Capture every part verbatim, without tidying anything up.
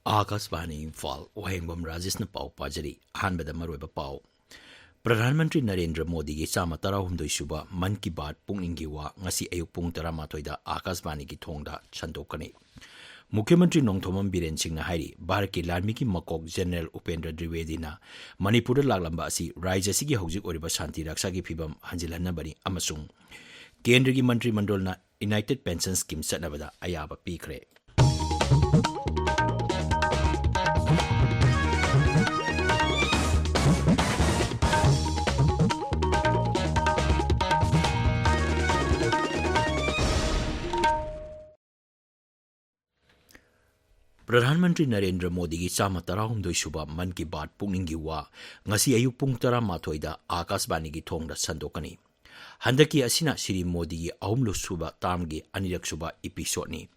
ꯑꯥꯀꯥꯁꯕꯥꯅꯤ ꯏꯝꯐꯥꯜ, ꯋꯥꯍꯦꯡꯕꯝ ꯔꯥꯖꯦꯁꯅ ꯄꯥꯎ ꯄꯥꯖꯔꯤ꯫ ꯑꯍꯥꯟꯕꯗ ꯃꯔꯨꯑꯣꯏꯕ ꯄꯥꯎ꯫ ꯄ꯭ꯔꯙꯥꯟ ꯃꯟꯇ꯭ꯔꯤ ꯅꯔꯦꯟꯗ꯭ꯔ ꯃꯣꯗꯤꯒꯤ ꯆꯥꯝꯃ ꯇꯔꯥꯍꯨꯝꯗꯣꯏ ꯁꯨꯕ ꯃꯟ ꯀꯤ ꯕꯥꯠ ꯄꯨꯛꯅꯤꯡꯒꯤ ꯋꯥ ꯉꯁꯤ ꯑꯌꯨꯛ ꯄꯨꯡ ꯇꯔꯥꯃꯥꯊꯣꯏꯗ ꯑꯥꯀꯥꯁꯕꯥꯅꯤꯒꯤ ꯊꯣꯡꯗ ꯁꯟꯗꯣꯛꯀꯅꯤ꯫ ꯃꯨꯈ꯭ꯌ ꯃꯟꯇ꯭ꯔꯤ ꯅꯣꯡꯊꯣꯝꯕꯝ ꯕꯤꯔꯦꯟ ꯁꯤꯡꯅ ꯍꯥꯏꯔꯤ, ꯚꯥꯔꯠꯀꯤ ꯂꯥꯟꯃꯤꯒꯤ ꯃꯀꯣꯛ ꯖꯦꯅꯔꯦꯜ ꯎꯄꯦꯟꯗ꯭ꯔ ꯗ꯭ꯔꯤꯋꯦꯗꯤꯅ ꯃꯅꯤꯄꯨꯔꯗ ꯂꯥꯛꯂꯝꯕ ꯑꯁꯤ ꯔꯥꯖ꯭ꯌ ꯑꯁꯤꯒꯤ ꯍꯧꯖꯤꯛ ꯑꯣꯏꯔꯤꯕ ꯁꯥꯟꯇꯤ ꯔꯛꯁꯥꯒꯤ ꯐꯤꯕꯝ ꯍꯟꯖꯤꯜꯍꯟꯅꯕꯅꯤ ꯑꯃꯁꯨꯡ ꯀꯦꯟꯗ꯭ꯔꯒꯤ ꯃꯟꯇ꯭ꯔꯤ ꯃꯟꯗꯜꯅ ꯌꯨꯅꯥꯏꯇꯦꯗ ꯄꯦꯟꯁꯟ ꯁ꯭ꯀꯤꯝ ꯆꯠꯅꯕꯗ ꯑꯌꯥꯕ ꯄꯤꯈ꯭ꯔꯦ꯫ ꯄ꯭ꯔꯙꯥꯟ ꯃꯟꯇ꯭ꯔꯤ ꯅꯔꯦꯟꯗ꯭ꯔ ꯃꯣꯗꯤꯒꯤ ꯆꯥꯝꯃ ꯇꯔꯥꯍꯨꯝꯗꯣꯏ ꯁꯨꯕ ꯃꯟ ꯀꯤ ꯕꯥꯠ ꯄꯨꯛꯅꯤꯡꯒꯤ ꯋꯥ ꯉꯁꯤ ꯑꯌꯨꯛ ꯄꯨꯡ ꯇꯔꯥꯃꯥꯊꯣꯏꯗ ꯑꯥꯀꯥꯁꯕꯥꯅꯤꯒꯤ ꯊꯣꯡꯗ ꯁꯟꯗꯣꯛꯀꯅꯤ꯫ ꯍꯟꯗꯛꯀꯤ ꯑꯁꯤꯅ ꯁ꯭ꯔꯤ ꯃꯣꯗꯤꯒꯤ ꯑꯍꯨꯝꯂꯛ ꯁꯨꯕ ꯇꯥꯔꯝꯒꯤ ꯑꯅꯤꯔꯛ ꯁꯨꯕ ꯏꯄꯤꯁꯣꯗꯅꯤ꯫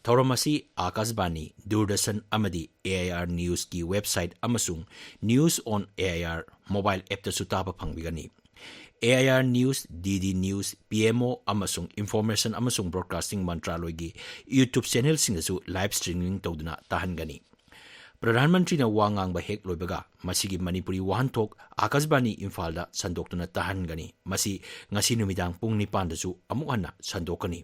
ꯊꯧꯔꯝ ꯑꯁꯤ ꯑꯥꯀꯥꯁꯕꯥꯅꯤ, ꯗꯨꯔꯗꯔꯁꯟ ꯑꯃꯗꯤ ꯑꯦ ꯑꯥꯏ ꯑꯥꯔ ꯅ꯭ꯌꯨꯁꯀꯤ ꯋꯦꯕꯁꯥꯏꯠ ꯑꯃꯁꯨꯡ News on A I R mobile ꯑꯦꯞꯇꯁꯨ ꯇꯥꯕ ꯐꯪꯕꯤꯒꯅꯤ꯫ A I R news, D D news, P M O ꯑꯃꯁꯨꯡ ꯏꯟꯐꯣꯔꯃꯦꯁꯟ ꯑꯃꯁꯨꯡ ꯕ꯭ꯔꯣꯗꯀꯥꯁꯇꯤꯡ ꯃꯟꯇ꯭ꯔꯥꯂꯣꯏꯒꯤ YouTube ꯆꯦꯅꯦꯜꯁꯤꯡꯗꯁꯨ ꯂꯥꯏꯚ ꯁ꯭ꯇ꯭ꯔꯤꯃꯤꯡ ꯇꯧꯗꯨꯅ ꯇꯥꯍꯟꯒꯅꯤ꯫ ꯄ꯭ꯔꯙꯥꯟ ꯃꯟꯇ꯭ꯔꯤꯅ ꯋꯥ ꯉꯥꯡꯕ ꯍꯦꯛ ꯂꯣꯏꯕꯒ ꯃꯁꯤꯒꯤ ꯃꯅꯤꯄꯨꯔꯤ ꯋꯥꯍꯟꯊꯣꯛ ꯑꯥꯀꯥꯁꯕꯥꯅꯤ ꯏꯝꯐꯥꯜꯗ ꯁꯟꯗꯣꯛꯇꯨꯅ ꯇꯥꯍꯟꯒꯅꯤ꯫ ꯃꯁꯤ ꯉꯁꯤ ꯅꯨꯃꯤꯗꯥꯡ ꯄꯨꯡ ꯅꯤꯄꯥꯟꯗꯁꯨ ꯑꯃꯨꯛ ꯍꯟꯅ ꯁꯟꯗꯣꯛꯀꯅꯤ꯫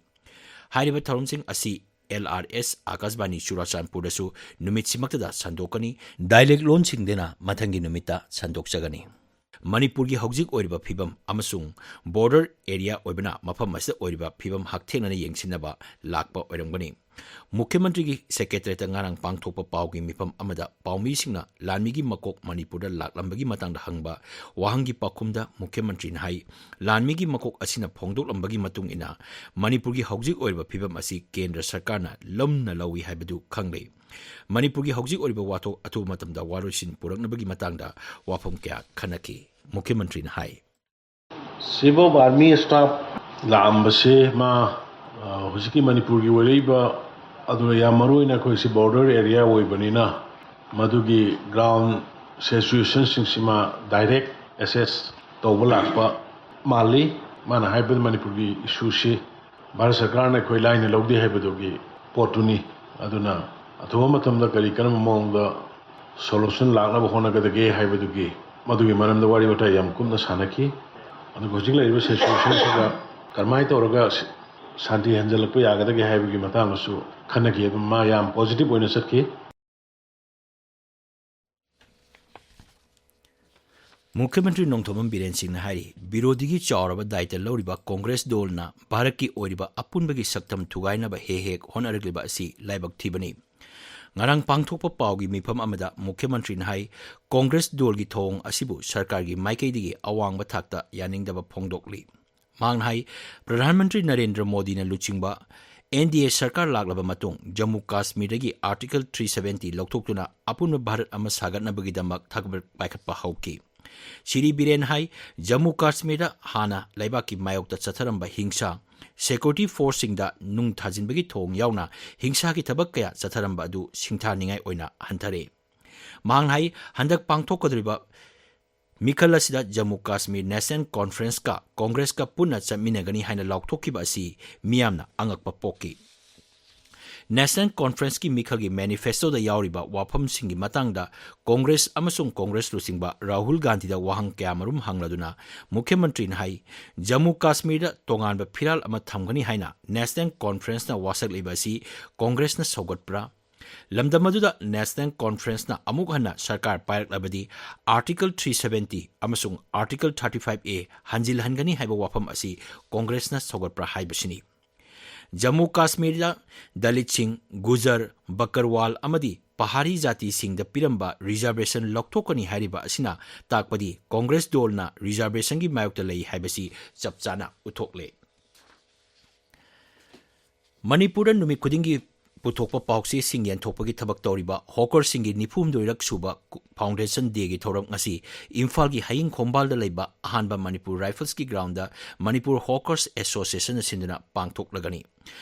ꯍꯥꯏꯔꯤꯕ ꯊꯧꯔꯝꯁꯤꯡ ꯑꯁꯤ ꯑꯦꯜ ꯑꯥꯔ ꯑꯦꯁ ꯑꯥꯀꯥꯁꯕꯥꯅꯤ ꯆꯨꯔꯥꯆꯥꯟꯄꯨꯔꯗꯁꯨ ꯅꯨꯃꯤꯠꯁꯤꯃꯛꯇꯗ ꯁꯟꯗꯣꯛꯀꯅꯤ꯫ ꯗꯥꯏꯂꯦꯛ ꯂꯣꯟꯁꯤꯡꯗꯅ ꯃꯊꯪꯒꯤ ꯅꯨꯃꯤꯠꯇ ꯁꯟꯗꯣꯛꯆꯒꯅꯤ꯫ ꯃꯅꯤꯄꯨꯔꯒꯤ ꯍꯧꯖꯤꯛ ꯑꯣꯏꯔꯤꯕ ꯐꯤꯕꯝ ꯑꯃꯁꯨꯡ ꯕꯣꯔꯗꯔ ꯑꯦꯔꯤꯌꯥ ꯑꯣꯏꯕꯅ ꯃꯐꯝ ꯑꯁꯤꯗ ꯑꯣꯏꯔꯤꯕ ꯐꯤꯕꯝ ꯍꯛꯊꯦꯡꯅꯅ ꯌꯦꯡꯁꯤꯟꯅꯕ ꯂꯥꯛꯄ ꯑꯣꯏꯔꯝꯒꯅꯤ꯫ ꯃꯨꯈ꯭ꯌ ꯃꯟꯇ꯭ꯔꯤꯒꯤ ꯁꯦꯀ꯭ꯔꯦꯇꯔꯤꯌꯦꯠꯇ ꯉꯔꯥꯡ ꯄꯥꯡꯊꯣꯛꯄ ꯄꯥꯎꯒꯤ ꯃꯤꯐꯝ ꯑꯃꯗ ꯄꯥꯎꯃꯤꯁꯤꯡꯅ ꯂꯥꯟꯃꯤꯒꯤ ꯃꯀꯣꯛ ꯃꯅꯤꯄꯨꯔꯗ ꯂꯥꯛꯂꯝꯕꯒꯤ ꯃꯇꯥꯡꯗ ꯍꯪꯕ ꯋꯥꯍꯪꯒꯤ ꯄꯥꯎꯈꯨꯝꯗ ꯃꯨꯈ꯭ꯌ ꯃꯟꯇ꯭ꯔꯤꯅ ꯍꯥꯏ, ꯂꯥꯟꯃꯤꯒꯤ ꯃꯀꯣꯛ ꯑꯁꯤꯅ ꯐꯣꯡꯗꯣꯛꯂꯝꯕꯒꯤ ꯃꯇꯨꯡ ꯏꯟꯅ ꯃꯅꯤꯄꯨꯔꯒꯤ ꯍꯧꯖꯤꯛ ꯑꯣꯏꯔꯤꯕ ꯐꯤꯕꯝ ꯑꯁꯤ ꯀꯦꯟꯗ꯭ꯔ ꯁꯔꯀꯥꯔꯅ ꯂꯨꯝꯅ ꯂꯧꯏ ꯍꯥꯏꯕꯗꯨ ꯈꯪꯂꯦ꯫ ꯃꯅꯤꯄꯨꯔꯒꯤ ꯍꯧꯖꯤꯛ ꯑꯣꯏꯔꯤꯕ ꯋꯥꯊꯣꯛ ꯑꯊꯨꯕ ꯃꯇꯝꯗ ꯋꯥꯔꯣꯏꯁꯤꯟ ꯄꯨꯔꯛꯅꯕꯒꯤ ꯃꯇꯥꯡꯗ ꯋꯥꯐꯝ ꯀꯌꯥ ꯈꯟꯅꯈꯤ꯫ ꯃꯨꯈ꯭ꯌ ꯃꯟꯇ꯭ꯔꯤꯅ ꯍꯥꯏ꯫ Chief of Army Staff ꯂꯥꯛꯑꯝꯕꯁꯦ ꯃꯥ, ꯑ, ꯍꯧꯖꯤꯛꯀꯤ ꯃꯅꯤꯄꯨꯔꯒꯤ ꯑꯣꯏꯔꯛꯏꯕ, ꯑꯗꯨꯒ ꯌꯥꯝ ꯃꯔꯨ ꯑꯣꯏꯅ ꯑꯩꯈꯣꯏꯁꯤ ꯕꯣꯔꯗꯔ ꯑꯦꯔꯤꯌꯥ ꯑꯣꯏꯕꯅꯤꯅ ꯃꯗꯨꯒꯤ ꯒ꯭ꯔꯥꯎꯟ ꯁꯤꯆꯨꯋꯦꯁꯟꯁꯤꯡꯁꯤ ꯃꯥ ꯗꯥꯏꯔꯦꯛ ꯑꯦꯁꯦꯁ ꯇꯧꯕ ꯂꯥꯛꯄ ꯃꯥꯜꯂꯤ꯫ ꯃꯥꯅ ꯍꯥꯏꯕꯗ ꯃꯅꯤꯄꯨꯔꯒꯤ ꯏꯁꯨꯁꯤ ꯚꯥꯔꯠ ꯁꯔꯀꯥꯔꯅ ꯑꯩꯈꯣꯏ ꯂꯥꯏꯅ ꯂꯧꯗꯦ ꯍꯥꯏꯕꯗꯨꯒꯤ ꯄꯣꯠꯇꯨꯅꯤ꯫ ꯑꯗꯨꯅ ꯑꯊꯨꯕ ꯃꯇꯝꯗ ꯀꯔꯤ ꯀꯔꯝꯕ ꯃꯑꯣꯡꯗ ꯁꯣꯂꯨꯁꯟ ꯂꯥꯛꯅꯕ ꯍꯣꯠꯅꯒꯗꯒꯦ ꯍꯥꯏꯕꯗꯨꯒꯤ, ꯃꯗꯨꯒꯤ ꯃꯔꯝꯗ ꯋꯥꯔꯤ ꯋꯥꯇꯥꯏ ꯌꯥꯝ ꯀꯨꯞꯅ ꯁꯥꯟꯅꯈꯤ꯫ ꯑꯗꯨꯒ ꯍꯧꯖꯤꯛ ꯂꯩꯔꯤꯕ ꯁꯤꯆꯨꯋꯦꯁꯟꯁꯤꯗ ꯀꯔꯝꯍꯥꯏꯅ ꯇꯧꯔꯒ ꯁꯥꯟꯇꯤ ꯍꯟꯖꯤꯜꯂꯛꯄ ꯌꯥꯒꯗꯒꯦ ꯍꯥꯏꯕꯒꯤ ꯃꯇꯥꯡꯗꯁꯨ ꯈꯟꯅꯈꯤ꯫ ꯑꯗꯨꯝ ꯃꯥ ꯌꯥꯝ ꯄꯣꯖꯤꯇꯤꯚ ꯑꯣꯏꯅ ꯆꯠꯈꯤ꯫ ꯃꯨꯈ꯭ꯌ ꯃꯟꯇ꯭ꯔꯤ ꯅꯣꯡꯊꯣꯝꯕꯝ ꯕꯤꯔꯦꯟ ꯁꯤꯡꯅ ꯍꯥꯏꯔꯤ, ꯕꯤꯔꯣꯙꯤꯒꯤ ꯆꯥꯎꯔꯕ ꯗꯥꯏꯇ ꯂꯧꯔꯤꯕ ꯀꯣꯡꯒ꯭ꯔꯦꯁ ꯗꯣꯜꯅ ꯚꯥꯔꯠꯀꯤ ꯑꯣꯏꯔꯤꯕ ꯑꯄꯨꯟꯕꯒꯤ ꯁꯛꯇꯝ ꯊꯨꯒꯥꯏꯅꯕ ꯍꯦꯛ ꯍꯦꯛ ꯍꯣꯠꯅꯔꯛꯂꯤꯕ ꯑꯁꯤ ꯂꯥꯏꯕꯛ ꯊꯤꯕꯅꯤ꯫ ꯉꯔꯥꯡ ꯄꯥꯡꯊꯣꯛꯄ ꯄꯥꯎꯒꯤ ꯃꯤꯐꯝ ꯑꯃꯗ ꯃꯨꯈ꯭ꯌ ꯃꯟꯇ꯭ꯔꯤꯅ ꯍꯥꯏ, ꯀꯣꯡꯒ꯭ꯔꯦꯁ ꯗꯣꯜꯒꯤ ꯊꯧꯑꯣꯡ ꯑꯁꯤꯕꯨ ꯁꯔꯀꯥꯔꯒꯤ ꯃꯥꯏꯀꯩꯗꯒꯤ ꯑꯋꯥꯡꯕ ꯊꯥꯛꯇ ꯌꯥꯅꯤꯡꯗꯕ ꯐꯣꯡꯗꯣꯛꯂꯤ꯫ ꯃꯍꯥꯛꯅ ꯍꯥꯏ, ꯄ꯭ꯔꯙꯥꯟ ꯃꯟꯇ꯭ꯔꯤ ꯅꯔꯦꯟꯗ꯭ꯔ ꯃꯣꯗꯤꯅ ꯂꯨꯆꯤꯡꯕ ꯑꯦꯟ ꯗꯤ ꯑꯦ ꯁꯔꯀꯥꯔ ꯂꯥꯛꯂꯕ ꯃꯇꯨꯡ ꯖꯝꯃꯨ ꯀꯥꯁꯃꯤꯔꯗꯒꯤ ꯑꯥꯔꯇꯤꯀꯜ ꯊ꯭ꯔꯤ ꯁꯚꯦꯟꯇꯤ ꯂꯧꯊꯣꯛꯇꯨꯅ ꯑꯄꯨꯟꯕ ꯚꯥꯔꯠ ꯑꯃ ꯁꯥꯒꯠꯅꯕꯒꯤꯗꯃꯛ ꯊꯕꯛ ꯄꯥꯏꯈꯠꯄ ꯍꯧꯈꯤ꯫ ꯁꯤꯔꯤ ꯕꯤꯔꯦꯟ ꯍꯥꯏ, ꯖꯝꯃꯨ ꯀꯥꯁꯃꯤꯔꯗ ꯍꯥꯟꯅ ꯂꯩꯕꯥꯛꯀꯤ ꯃꯥꯌꯣꯛꯇ ꯆꯠꯊꯔꯝꯕ ꯍꯤꯡꯁꯥ, ꯁꯦꯀ꯭ꯌꯨꯔꯤꯇꯤ ꯐꯣꯔꯁꯁꯤꯡꯗ ꯅꯨꯡ ꯊꯥꯖꯤꯟꯕꯒꯤ ꯊꯧꯑꯣꯡ ꯌꯥꯎꯅ ꯍꯤꯡꯁꯥꯒꯤ ꯊꯕꯛ ꯀꯌꯥ ꯆꯠꯊꯔꯝꯕ ꯑꯗꯨ ꯁꯤꯡꯊꯥꯅꯤꯡꯉꯥꯏ ꯑꯣꯏꯅ ꯍꯟꯊꯔꯦ꯫ ꯃꯍꯥꯛꯅ ꯍꯥꯏ, ꯍꯟꯗꯛ ꯄꯥꯡꯊꯣꯛꯀꯗꯧꯔꯤꯕ ꯃꯤꯈꯜ ꯑꯁꯤꯗ ꯖꯝꯃꯨ ꯀꯥꯁꯃꯤꯔ ꯅꯦꯁꯅꯦꯜ ꯀꯣꯟꯐꯔꯦꯟꯁꯀ ꯀꯣꯡꯒ꯭ꯔꯦꯁꯀ ꯄꯨꯟꯅ ꯆꯠꯃꯤꯟꯅꯒꯅꯤ ꯍꯥꯏꯅ ꯂꯥꯎꯊꯣꯛꯈꯤꯕ ꯑꯁꯤ ꯃꯤꯌꯥꯝꯅ ꯑꯉꯛꯄ ꯄꯣꯛꯈꯤ꯫ ꯅꯦꯁꯅꯦꯜ ꯀꯣꯟꯐꯔꯦꯟꯁꯀꯤ ꯃꯤꯈꯜꯒꯤ ꯃꯦꯅꯤꯐꯦꯁꯇꯣꯗ ꯌꯥꯎꯔꯤꯕ ꯋꯥꯐꯝꯁꯤꯡꯒꯤ ꯃꯇꯥꯡꯗ ꯀꯣꯡꯒ꯭ꯔꯦꯁ ꯑꯃꯁꯨꯡ ꯀꯣꯡꯒ꯭ꯔꯦꯁ ꯂꯨꯆꯤꯡꯕ ꯔꯥꯍꯨꯜ ꯒꯥꯟꯙꯤꯗ ꯋꯥꯍꯪ ꯀꯌꯥꯃꯔꯨꯝ ꯍꯪꯂꯗꯨꯅ ꯃꯨꯈ꯭ꯌ ꯃꯟꯇ꯭ꯔꯤꯅ ꯍꯥꯏ, ꯖꯝꯃꯨ ꯀꯥꯁꯃꯤꯔꯗ ꯇꯣꯉꯥꯟꯕ ꯐꯤꯔꯥꯜ ꯑꯃ ꯊꯝꯒꯅꯤ ꯍꯥꯏꯅ ꯅꯦꯁꯅꯦꯜ ꯀꯣꯟꯐꯔꯦꯟꯁꯅ ꯋꯥꯁꯛꯂꯤꯕ ꯑꯁꯤ ꯀꯣꯡꯒ꯭ꯔꯦꯁꯅ ꯁꯧꯒꯠꯄ꯭ꯔꯥ? ꯂꯝꯗꯝ ꯑꯗꯨꯗ ꯅꯦꯁꯅꯦꯜ ꯀꯣꯟꯐꯔꯦꯟꯁꯅ ꯑꯃꯨꯛ ꯍꯟꯅ ꯁꯔꯀꯥꯔ ꯄꯥꯏꯔꯛꯂꯕꯗꯤ ꯑꯥꯔꯇꯤꯀꯜ ꯊ꯭ꯔꯤ ꯁꯚꯦꯟꯇꯤ ꯑꯃꯁꯨꯡ ꯑꯥꯔꯇꯤꯀꯜ ꯊꯥꯔꯇꯤ ꯐꯥꯏꯚ ꯑꯦ ꯍꯟꯖꯤꯜꯍꯟꯒꯅꯤ ꯍꯥꯏꯕ ꯋꯥꯐꯝ ꯑꯁꯤ ꯀꯣꯡꯒ꯭ꯔꯦꯁꯅ ꯁꯧꯒꯠꯄ꯭ꯔꯥ ꯍꯥꯏꯕꯁꯤꯅꯤ꯫ ꯖꯝꯃꯨ ꯀꯥꯁꯃꯤꯔꯗ ꯗꯂꯤꯠꯁꯤꯡ, ꯒꯨꯖꯔ, ꯕꯀꯔꯋꯥꯜ ꯑꯃꯗꯤ ꯄꯍꯥꯔꯤ ꯖꯥꯇꯤꯁꯤꯡꯗ ꯄꯤꯔꯝꯕ ꯔꯤꯖꯔꯕꯦꯁꯟ ꯂꯧꯊꯣꯛꯀꯅꯤ ꯍꯥꯏꯔꯤꯕ ꯑꯁꯤꯅ ꯇꯥꯛꯄꯗꯤ ꯀꯣꯡꯒ꯭ꯔꯦꯁ ꯗꯣꯜꯅ ꯔꯤꯖꯔꯕꯦꯁꯟꯒꯤ ꯃꯥꯌꯣꯛꯇ ꯂꯩ ꯍꯥꯏꯕꯁꯤ ꯆꯞ ꯆꯥꯅ ꯎꯠꯊꯣꯛꯂꯦ꯫ ꯃꯅꯤꯄꯨꯔꯗ ꯅꯨꯃꯤꯠ ꯈꯨꯗꯤꯡꯒꯤ ꯄꯨꯊꯣꯛꯄ ꯄꯥꯎꯆꯦꯁꯤꯡ ꯌꯦꯟꯊꯣꯛꯄꯒꯤ ꯊꯕꯛ ꯇꯧꯔꯤꯕ ꯍꯣꯀꯔꯁꯤꯡꯒꯤ ꯅꯤꯐꯨ ꯍꯨꯝꯗꯣꯏꯔꯛ ꯁꯨꯕ ꯐꯥꯎꯟꯗꯦꯁꯟ ꯗꯦꯒꯤ ꯊꯧꯔꯝ ꯉꯁꯤ ꯏꯝꯐꯥꯜꯒꯤ ꯍꯌꯤꯡ ꯈꯣꯡꯕꯥꯜꯗ ꯂꯩꯕ ꯑꯍꯥꯟꯕ ꯃꯅꯤꯄꯨꯔ ꯔꯥꯏꯐꯜꯁꯀꯤ ꯒ꯭ꯔꯥꯎꯟꯗ ꯃꯅꯤꯄꯨꯔ ꯍꯣꯀꯔꯁ ꯑꯦꯁꯣꯁꯤꯌꯦꯁꯟꯅ ꯁꯤꯟꯗꯨꯅ ꯄꯥꯡꯊꯣꯛꯂꯒꯅꯤ꯫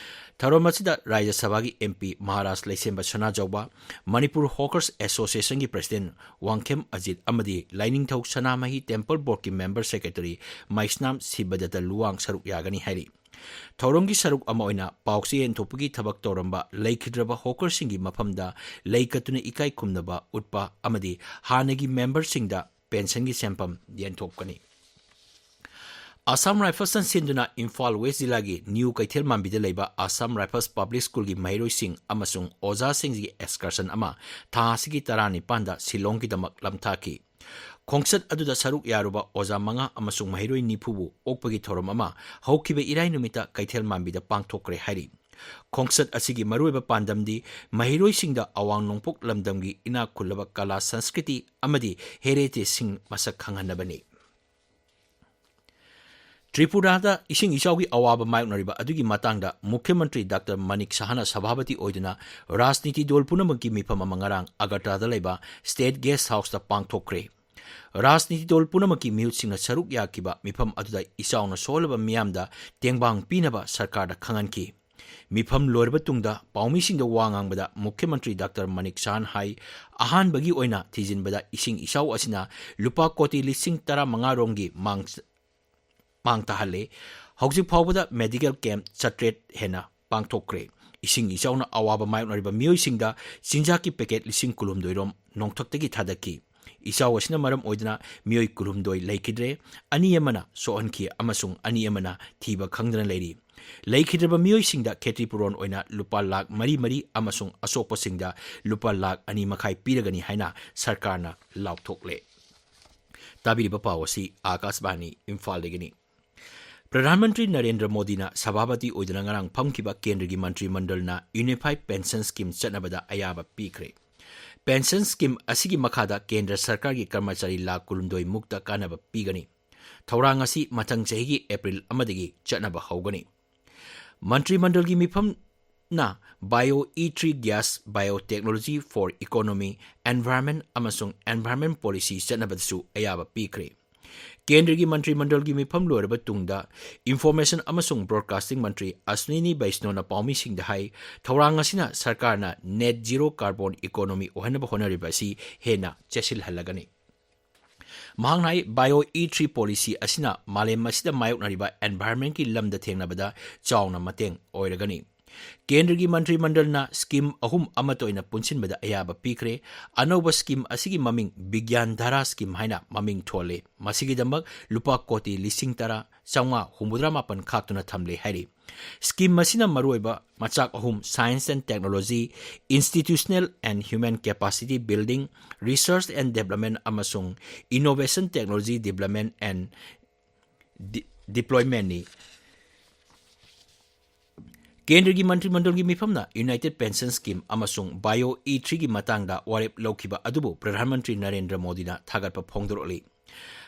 ꯊꯧꯔꯝ ꯑꯁꯤꯗ ꯔꯥꯖ꯭ꯌ ꯁꯚꯥꯒꯤ M P Maharaj Leishemba Sanajaoba, Manipur hawkers ꯑꯦꯁꯣꯁꯤꯌꯦꯁꯟꯒꯤ ꯄ꯭ꯔꯁꯤꯗꯦꯟ ꯋꯥꯡꯈꯦꯝ ꯑꯖꯤꯠ ꯑꯃꯗꯤ ꯂꯥꯏꯅꯤꯡꯊꯧ ꯁꯅꯥꯃꯍꯤ ꯇꯦꯝꯄꯜ ꯕꯣꯔꯗꯀꯤ ꯃꯦꯝꯕꯔ ꯁꯦꯀ꯭ꯔꯦꯇꯔꯤ ꯃꯩꯁꯅꯥꯝ ꯁꯤꯕꯗꯠꯇ ꯂꯨꯋꯥꯡ ꯁꯔꯨꯛ ꯌꯥꯒꯅꯤ ꯍꯥꯏꯔꯤ꯫ ꯊꯧꯔꯝꯒꯤ ꯁꯔꯨꯛ ꯑꯃ ꯑꯣꯏꯅ ꯄꯥꯎꯆꯦ ꯌꯦꯟꯊꯣꯛꯄꯒꯤ ꯊꯕꯛ ꯇꯧꯔꯝꯕ ꯂꯩꯈꯤꯗ꯭ꯔꯕ ꯍꯣꯀꯔꯁꯤꯡꯒꯤ ꯃꯐꯝꯗ ꯂꯩ ꯀꯠꯇꯨꯅ ꯏꯀꯥꯏ ꯈꯨꯝꯅꯕ ꯎꯠꯄ ꯑꯃꯗꯤ ꯍꯥꯟꯅꯒꯤ ꯃꯦꯝꯕꯔꯁꯤꯡꯗ ꯄꯦꯟꯁꯟꯒꯤ ꯁꯦꯟꯐꯝ ꯌꯦꯟꯊꯣꯛꯀꯅꯤ꯫ ꯑꯁꯥꯝ ꯔꯥꯏꯐꯜꯁꯅ ꯁꯤꯟꯗꯨꯅ ꯏꯝꯐꯥꯜ ꯋꯦꯁ ꯖꯤꯂꯥꯒꯤ ꯅ꯭ꯌꯨ ꯀꯩꯊꯦꯜ ꯃꯥꯟꯕꯤꯗ ꯂꯩꯕ ꯑꯁꯥꯝ ꯔꯥꯏꯐꯜꯁ ꯄꯕ꯭ꯂꯤꯛ ꯁ꯭ꯀꯨꯜꯒꯤ ꯃꯍꯩꯔꯣꯏꯁꯤꯡ ꯑꯃꯁꯨꯡ ꯑꯣꯖꯥꯁꯤꯡꯒꯤ ꯑꯦꯛꯁꯀꯔꯁꯟ ꯑꯃ ꯊꯥ ꯑꯁꯤꯒꯤ ꯇꯔꯥꯅꯤꯄꯥꯟꯗ ꯁꯤꯂꯣꯡꯒꯤꯗꯃꯛ ꯂꯝꯊꯥꯈꯤ꯫ ꯈꯣꯡꯆꯠ ꯑꯗꯨꯗ ꯁꯔꯨꯛ ꯌꯥꯔꯨꯕ ꯑꯣꯖꯥ ꯃꯉꯥ ꯑꯃꯁꯨꯡ ꯃꯍꯩꯔꯣꯏ ꯅꯤꯐꯨꯕꯨ ꯑꯣꯛꯄꯒꯤ ꯊꯧꯔꯝ ꯑꯃ ꯍꯧꯈꯤꯕ ꯏꯔꯥꯏ ꯅꯨꯃꯤꯠꯇ ꯀꯩꯊꯦꯜ ꯃꯥꯟꯕꯤꯗ ꯄꯥꯡꯊꯣꯛꯈ꯭ꯔꯦ ꯍꯥꯏꯔꯤ꯫ ꯈꯣꯡꯆꯠ ꯑꯁꯤꯒꯤ ꯃꯔꯨꯑꯣꯏꯕ ꯄꯥꯟꯗꯝꯗꯤ ꯃꯍꯩꯔꯣꯏꯁꯤꯡꯗ ꯑꯋꯥꯡ ꯅꯣꯡꯄꯣꯛ ꯂꯝꯗꯝꯒꯤ ꯏꯅꯥꯛ ꯈꯨꯜꯂꯕ ꯀꯂꯥ, ꯁꯪꯁꯀ꯭ꯔꯤꯇꯤ ꯑꯃꯗꯤ ꯍꯦꯔꯤꯇꯦꯖꯁꯤꯡ ꯃꯁꯛ ꯈꯪꯍꯟꯅꯕꯅꯤ꯫ ꯇ꯭ꯔꯤꯄꯨꯔꯥꯗ ꯏꯁꯤꯡ ꯏꯆꯥꯎꯒꯤ ꯑꯋꯥꯕ ꯃꯥꯌꯣꯛꯅꯔꯤꯕ ꯑꯗꯨꯒꯤ ꯃꯇꯥꯡꯗ ꯃꯨꯈ꯭ꯌ ꯃꯟꯇ꯭ꯔꯤ ꯗꯥꯛꯇꯔ ꯃꯅꯤꯛ ꯁꯍꯥꯅ ꯁꯚꯥꯄꯇꯤ ꯑꯣꯏꯗꯨꯅ ꯔꯥꯖꯅꯤꯇꯤ ꯗꯣꯜ ꯄꯨꯝꯅꯃꯛꯀꯤ ꯃꯤꯐꯝ ꯑꯃ ꯉꯔꯥꯡ ꯑꯒꯔꯇꯥꯗ ꯂꯩꯕ ꯁ꯭ꯇꯦꯠ ꯒꯦꯁ ꯍꯥꯎꯁꯇ ꯄꯥꯡꯊꯣꯛꯈ꯭ꯔꯦ꯫ ꯔꯥꯖꯅꯤꯇꯤ ꯗꯣꯜ ꯄꯨꯝꯅꯃꯛꯀꯤ ꯃꯤꯍꯨꯠꯁꯤꯡꯅ ꯁꯔꯨꯛ ꯌꯥꯈꯤꯕ ꯃꯤꯐꯝ ꯑꯗꯨꯗ ꯏꯆꯥꯎꯅ ꯁꯣꯛꯍꯜꯂꯕ ꯃꯤꯌꯥꯝꯗ ꯇꯦꯡꯕꯥꯡ ꯄꯤꯅꯕ ꯁꯔꯀꯥꯔꯗ ꯈꯪꯍꯟꯈꯤ꯫ ꯃꯤꯐꯝ ꯂꯣꯏꯔꯕ ꯇꯨꯡꯗ ꯄꯥꯎꯃꯤꯁꯤꯡꯗ ꯋꯥ ꯉꯥꯡꯕꯗ ꯃꯨꯈ꯭ꯌ ꯃꯟꯇ꯭ꯔꯤ ꯗꯥꯛꯇꯔ ꯃꯅꯤꯛ ꯁꯍꯥꯟ ꯍꯥꯏ, ꯑꯍꯥꯟꯕꯒꯤ ꯑꯣꯏꯅ ꯊꯤꯖꯤꯟꯕꯗ ꯏꯁꯤꯡ ꯏꯆꯥꯎ ꯑꯁꯤꯅ ꯂꯨꯄꯥ ꯀꯣꯇꯤ ꯂꯤꯁꯤꯡ ꯇꯔꯥꯃꯉꯥ ꯔꯣꯝꯒꯤ ꯃꯥꯡ ꯃꯥꯡ ꯇꯥꯍꯜꯂꯦ꯫ ꯍꯧꯖꯤꯛ ꯐꯥꯎꯕꯗ ꯃꯦꯗꯤꯀꯦꯜ ꯀꯦꯝꯞ ꯆꯥꯇ꯭ꯔꯦꯠ ꯍꯦꯟꯅ ꯄꯥꯡꯊꯣꯛꯈ꯭ꯔꯦ꯫ ꯏꯁꯤꯡ ꯏꯆꯥꯎꯅ ꯑꯋꯥꯕ ꯃꯥꯌꯣꯛꯅꯔꯤꯕ ꯃꯤꯑꯣꯏꯁꯤꯡꯗ ꯆꯤꯟꯖꯥꯛꯀꯤ ꯄꯦꯀꯦꯠ ꯂꯤꯁꯤꯡ ꯀꯨꯟꯍꯨꯝꯗꯣꯏ ꯔꯣꯝ ꯅꯣꯡꯊꯛꯇꯒꯤ ꯊꯥꯗꯈꯤ꯫ ꯏꯆꯥꯎ ꯑꯁꯤꯅ ꯃꯔꯝ ꯑꯣꯏꯗꯨꯅ ꯃꯤꯑꯣꯏ ꯀꯨꯟꯍꯨꯝꯗꯣꯏ ꯂꯩꯈꯤꯗ꯭ꯔꯦ, ꯑꯅꯤ ꯑꯃꯅ ꯁꯣꯛꯍꯟꯈꯤ ꯑꯃꯁꯨꯡ ꯑꯅꯤ ꯑꯃꯅ ꯊꯤꯕ ꯈꯪꯗꯅ ꯂꯩꯔꯤ꯫ ꯂꯩꯈꯤꯗ꯭ꯔꯕ ꯃꯤꯑꯣꯏꯁꯤꯡꯗ ꯈꯦꯇ꯭ꯔꯤꯄꯨꯔꯣꯟ ꯑꯣꯏꯅ ꯂꯨꯄꯥ ꯂꯥꯈ ꯃꯔꯤ ꯃꯔꯤ ꯑꯃꯁꯨꯡ ꯑꯁꯣꯛꯄꯁꯤꯡꯗ ꯂꯨꯄꯥ ꯂꯥꯈ ꯑꯅꯤ ꯃꯈꯥꯏ ꯄꯤꯔꯒꯅꯤ ꯍꯥꯏꯅ ꯁꯔꯀꯥꯔꯅ ꯂꯥꯎꯊꯣꯛꯂꯦ꯫ ꯇꯥꯕꯤꯔꯤꯕ ꯄꯥꯎ ꯑꯁꯤ ꯑꯥꯀꯥꯁꯕꯥꯅꯤ ꯏꯝꯐꯥꯜꯗꯒꯤꯅꯤ꯫ ꯄ꯭ꯔꯙꯥꯟ ꯃꯟꯇ꯭ꯔꯤ ꯅꯔꯦꯟꯗ꯭ꯔ ꯃꯣꯗꯤꯅ ꯁꯚꯥꯄꯇꯤ ꯑꯣꯏꯗꯨꯅ ꯉꯔꯥꯡ ꯐꯝꯈꯤꯕ ꯀꯦꯟꯗ꯭ꯔꯒꯤ ꯃꯟꯇ꯭ꯔꯤ ꯃꯟꯗꯜꯅ ꯌꯨꯅꯤꯐꯥꯏꯗ ꯄꯦꯟꯁꯟ ꯁ꯭ꯀꯤꯝ ꯆꯠꯅꯕꯗ ꯑꯌꯥꯕ ꯄꯤꯈ꯭ꯔꯦ꯫ ꯄꯦꯟꯁꯟ ꯁ꯭ꯀꯤꯝ ꯑꯁꯤꯒꯤ ꯃꯈꯥꯗ ꯀꯦꯟꯗ꯭ꯔ ꯁꯔꯀꯥꯔꯒꯤ ꯀꯔꯃꯆꯥꯔꯤ ꯂꯥꯈ ꯀꯨꯟꯍꯨꯝꯗꯣꯏ ꯃꯨꯛꯇ ꯀꯥꯟꯅꯕ ꯄꯤꯒꯅꯤ꯫ ꯊꯧꯔꯥꯡ ꯑꯁꯤ ꯃꯊꯪ ꯆꯍꯤꯒꯤ ꯑꯦꯄ꯭ꯔꯤꯜ ꯑꯃꯗꯒꯤ ꯆꯠꯅꯕ ꯍꯧꯒꯅꯤ꯫ ꯃꯟꯇ꯭ꯔꯤ ꯃꯟꯗꯜꯒꯤ ꯃꯤꯐꯝꯅ bio E three gas, biotechnology for economy, environment ꯑꯃꯁꯨꯡ environment policy ꯆꯠꯅꯕꯗꯁꯨ ꯑꯌꯥꯕ ꯄꯤꯈ꯭ꯔꯦ꯫ ꯀꯦꯟꯗ꯭ꯔꯒꯤ ꯃꯟꯇ꯭ꯔꯤ ꯃꯟꯗꯜꯒꯤ ꯃꯤꯐꯝ ꯂꯣꯏꯔꯕ ꯇꯨꯡꯗ ꯏꯟꯐꯣꯔꯃꯦꯁꯟ ꯑꯃꯁꯨꯡ ꯕ꯭ꯔꯣꯗꯀꯥꯁꯇꯤꯡ ꯃꯟꯇ꯭ꯔꯤ ꯑꯁ꯭ꯋꯤꯅꯤ ꯕꯩꯁꯅꯣꯅ ꯄꯥꯎꯃꯤꯁꯤꯡꯗ ꯍꯥꯏ, ꯊꯧꯔꯥꯡ ꯑꯁꯤꯅ ꯁꯔꯀꯥꯔꯅ net zero carbon economy ꯑꯣꯏꯍꯟꯅꯕ ꯍꯣꯠꯅꯔꯤꯕ ꯑꯁꯤ ꯍꯦꯟꯅ ꯆꯦꯠꯁꯤꯜꯍꯜꯂꯒꯅꯤ꯫ ꯃꯍꯥꯛꯅ ꯍꯥꯏ, ꯕꯥꯏꯑꯣ ꯏ ꯊ꯭ꯔꯤ ꯄꯣꯂꯤꯁꯤ ꯑꯁꯤꯅ ꯃꯥꯂꯦꯝ ꯑꯁꯤꯗ ꯃꯥꯌꯣꯛꯅꯔꯤꯕ environment ꯀꯤ ꯂꯝꯗ ꯊꯦꯡꯅꯕꯗ ꯆꯥꯎꯅ ꯃꯇꯦꯡ ꯑꯣꯏꯔꯒꯅꯤ꯫ ꯀꯦꯟꯗ꯭ꯔꯒꯤ ꯃꯟꯇ꯭ꯔꯤ ꯃꯟꯗꯜꯅ ꯁ꯭ꯀꯤꯝ ꯑꯍꯨꯝ ꯑꯃꯠꯇ ꯑꯣꯏꯅ ꯄꯨꯟꯁꯤꯟꯕꯗ ꯑꯌꯥꯕ ꯄꯤꯈ꯭ꯔꯦ꯫ ꯑꯅꯧꯕ ꯁ꯭ꯀꯤꯝ ꯑꯁꯤꯒꯤ ꯃꯃꯤꯡ ꯕꯤꯒ꯭ꯌꯥꯟ ꯙꯥꯔꯥ ꯁ꯭ꯀꯤꯝ ꯍꯥꯏꯅ ꯃꯃꯤꯡ ꯊꯣꯜꯂꯦ꯫ ꯃꯁꯤꯒꯤꯗꯃꯛ ꯂꯨꯄꯥ ꯀꯣꯇꯤ ꯂꯤꯁꯤꯡ ꯇꯔꯥ ꯆꯥꯝꯃꯉꯥ ꯍꯨꯝꯐꯨꯇꯔꯥ ꯃꯥꯄꯟ ꯈꯥꯛꯇꯨꯅ ꯊꯝꯂꯦ ꯍꯥꯏꯔꯤ꯫ ꯁ꯭ꯀꯤꯝ ꯑꯁꯤꯅ ꯃꯔꯨꯑꯣꯏꯕ ꯃꯆꯥꯛ ꯑꯍꯨꯝ, science and technology, institutional and human capacity building, research and development ꯑꯃꯁꯨꯡ innovation technology development and D-, deployment ꯅꯤ꯫ ꯀꯦꯟꯗ꯭ꯔꯒꯤ ꯃꯟꯇ꯭ꯔꯤ ꯃꯟꯗꯜꯒꯤ ꯃꯤꯐꯝꯅ United Pension Scheme ꯑꯃꯁꯨꯡ ꯕꯥꯏꯑꯣ ꯏ ꯊ꯭ꯔꯤꯒꯤ ꯃꯇꯥꯡꯗ ꯋꯥꯔꯦꯞ ꯂꯧꯈꯤꯕ ꯑꯗꯨꯕꯨ ꯄ꯭ꯔꯙꯥꯟ ꯃꯟꯇ꯭ꯔꯤ ꯅꯔꯦꯟꯗ꯭ꯔ ꯃꯣꯗꯤꯅ ꯊꯥꯒꯠꯄ ꯐꯣꯡꯗꯣꯔꯛꯂꯤ꯫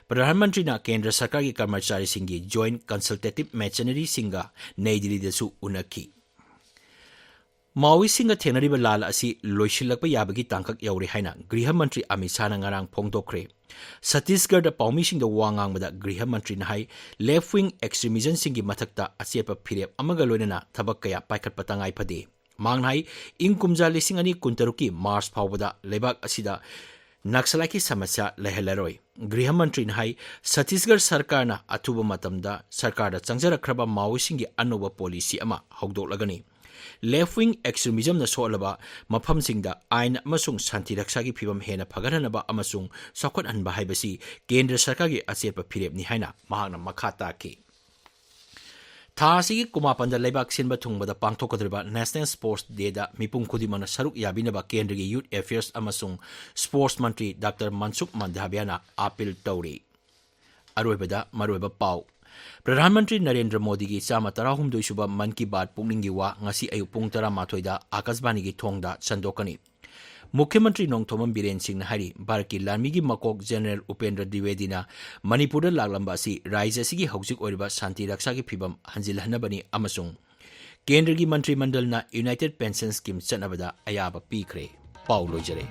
ꯄ꯭ꯔꯙꯥꯟ ꯃꯟꯇ꯭ꯔꯤꯅ ꯀꯦꯟꯗ꯭ꯔ ꯁꯔꯀꯥꯔꯒꯤ ꯀꯔꯃꯆꯥꯔꯤꯁꯤꯡꯒꯤ joint consultative machinery ꯁꯤꯡꯒ ꯅꯩ ꯗꯤꯜꯂꯤꯗꯁꯨ ꯎꯅꯈꯤ꯫ ꯃꯥꯑꯣꯏꯁꯤꯡꯒ ꯊꯦꯡꯅꯔꯤꯕ ꯂꯥꯜ ꯑꯁꯤ ꯂꯣꯏꯁꯤꯜꯂꯛꯄ ꯌꯥꯕꯒꯤ ꯇꯥꯡꯀꯛ ꯌꯧꯔꯦ ꯍꯥꯏꯅ ꯒ꯭ꯔꯤꯍ ꯃꯟꯇ꯭ꯔꯤ ꯑꯃꯤꯠ ꯁꯥꯍꯅ ꯉꯔꯥꯡ ꯐꯣꯡꯗꯣꯛꯈ꯭ꯔꯦ꯫ ꯁꯠꯇꯤꯁꯒꯔꯗ ꯄꯥꯎꯃꯤꯁꯤꯡꯗ ꯋꯥ ꯉꯥꯡꯕꯗ ꯒ꯭ꯔꯤꯍ ꯃꯟꯇ꯭ꯔꯤꯅ ꯍꯥꯏ, left wing extremism ꯁꯤꯡꯒꯤ ꯃꯊꯛꯇ ꯑꯆꯦꯠꯄ ꯐꯤꯔꯦꯞ ꯑꯃꯒ ꯂꯣꯏꯅꯅ ꯊꯕꯛ ꯀꯌꯥ ꯄꯥꯏꯈꯠꯄ ꯇꯉꯥꯏ ꯐꯗꯦ꯫ ꯃꯍꯥꯛꯅ ꯍꯥꯏ, ꯏꯪ ꯀꯨꯝꯖꯥ ꯂꯤꯁꯤꯡ ꯑꯅꯤ ꯀꯨꯟꯇꯔꯨꯛꯀꯤ ꯃꯥꯔꯆ ꯐꯥꯎꯕꯗ ꯂꯩꯕꯥꯛ ꯑꯁꯤꯗ ꯅꯛꯁꯂꯥꯏꯠꯀꯤ ꯁꯃꯁ꯭ꯌꯥ ꯂꯩꯍꯜꯂꯔꯣꯏ꯫ ꯒ꯭ꯔꯤꯍ ꯃꯟꯇ꯭ꯔꯤꯅ ꯍꯥꯏ, ꯁꯠꯇꯤꯁꯒꯔ ꯁꯔꯀꯥꯔꯅ ꯑꯊꯨꯕ ꯃꯇꯝꯗ ꯁꯔꯀꯥꯔꯗ ꯆꯪꯖꯔꯛꯈ꯭ꯔꯕ ꯃꯥꯑꯣꯏꯁꯤꯡꯒꯤ ꯑꯅꯧꯕ ꯄꯣꯂꯤꯁꯤ ꯑꯃ ꯍꯧꯗꯣꯛꯂꯒꯅꯤ꯫ Left wing extremism ꯅ ꯁꯣꯛꯍꯜꯂꯕ ꯃꯐꯝꯁꯤꯡꯗ ꯑꯥꯏꯟ ꯑꯃꯁꯨꯡ ꯁꯥꯟꯇꯤ ꯔꯛꯁꯥꯒꯤ ꯐꯤꯕꯝ ꯍꯦꯟꯅ ꯐꯒꯠꯍꯟꯅꯕ ꯑꯃꯁꯨꯡ ꯆꯥꯎꯈꯠꯍꯟꯕ ꯍꯥꯏꯕꯁꯤ ꯀꯦꯟꯗ꯭ꯔ ꯁꯔꯀꯥꯔꯒꯤ ꯑꯆꯦꯠꯄ ꯐꯤꯔꯦꯞꯅꯤ ꯍꯥꯏꯅ ꯃꯍꯥꯛꯅ ꯃꯈꯥ ꯇꯥꯈꯤ꯫ ꯊꯥ ꯑꯁꯤꯒꯤ ꯀꯨꯟꯃꯥꯄꯟꯗ ꯂꯩꯕꯥꯛ ꯁꯤꯟꯕ ꯊꯨꯡꯕꯗ ꯄꯥꯡꯊꯣꯛꯀꯗꯧꯔꯤꯕ National Sports Day ꯗ ꯃꯤꯄꯨꯝ ꯈꯨꯗꯤꯡꯃꯛꯅ ꯁꯔꯨꯛ ꯌꯥꯕꯤꯅꯕ ꯀꯦꯟꯗ꯭ꯔꯒꯤ Youth Affairs ꯑꯃꯁꯨꯡ Sports ꯃꯟꯇ꯭ꯔꯤ ꯗꯥꯛꯇꯔ ꯃꯟꯁꯨꯈ ꯃꯟꯗꯥꯚꯤꯌꯥꯅ ꯑꯥꯄꯤꯜ ꯇꯧꯔꯤ꯫ ꯑꯔꯣꯏꯕꯗ ꯃꯔꯨꯑꯣꯏꯕ ꯄꯥꯎ꯫ ꯄ꯭ꯔꯙꯥꯟ ꯃꯟꯇ꯭ꯔꯤ ꯅꯔꯦꯟꯗ꯭ꯔ ꯃꯣꯗꯤꯒꯤ ꯆꯥꯝꯃ ꯇꯔꯥꯍꯨꯝꯗꯣꯏ ꯁꯨꯕ ꯃꯟ ꯀꯤ ꯕꯥꯠ ꯄꯨꯛꯅꯤꯡꯒꯤ ꯋꯥ ꯉꯁꯤ ꯑꯌꯨꯛ ꯄꯨꯡ ꯇꯔꯥꯃꯥꯊꯣꯏꯗ ꯑꯥꯀꯥꯁꯕꯥꯅꯤꯒꯤ ꯊꯣꯡꯗ ꯁꯟꯗꯣꯛꯀꯅꯤ꯫ ꯃꯨꯈ꯭ꯌ ꯃꯟꯇ꯭ꯔꯤ ꯅꯣꯡꯊꯣꯝꯕꯝ ꯕꯤꯔꯦꯟ ꯁꯤꯡꯅ ꯍꯥꯏꯔꯤ, ꯚꯥꯔꯠꯀꯤ ꯂꯥꯟꯃꯤꯒꯤ ꯃꯀꯣꯛ ꯖꯦꯅꯔꯦꯜ ꯎꯄꯦꯟꯗ꯭ꯔ ꯗ꯭ꯋꯤꯋꯦꯗꯤꯅ ꯃꯅꯤꯄꯨꯔꯗ ꯂꯥꯛꯂꯝꯕ ꯑꯁꯤ ꯔꯥꯖ꯭ꯌ ꯑꯁꯤꯒꯤ ꯍꯧꯖꯤꯛ ꯑꯣꯏꯔꯤꯕ ꯁꯥꯟꯇꯤ ꯔꯛꯁꯥꯒꯤ ꯐꯤꯕꯝ ꯍꯟꯖꯤꯜꯍꯟꯅꯕꯅꯤ ꯑꯃꯁꯨꯡ ꯀꯦꯟꯗ꯭ꯔꯒꯤ ꯃꯟꯇ꯭ꯔꯤ ꯃꯟꯗꯜꯅ United Pension Scheme ꯆꯠꯅꯕꯗ ꯑꯌꯥꯕ ꯄꯤꯈ꯭ꯔꯦ꯫ ꯄꯥꯎ ꯂꯣꯏꯖꯔꯦ꯫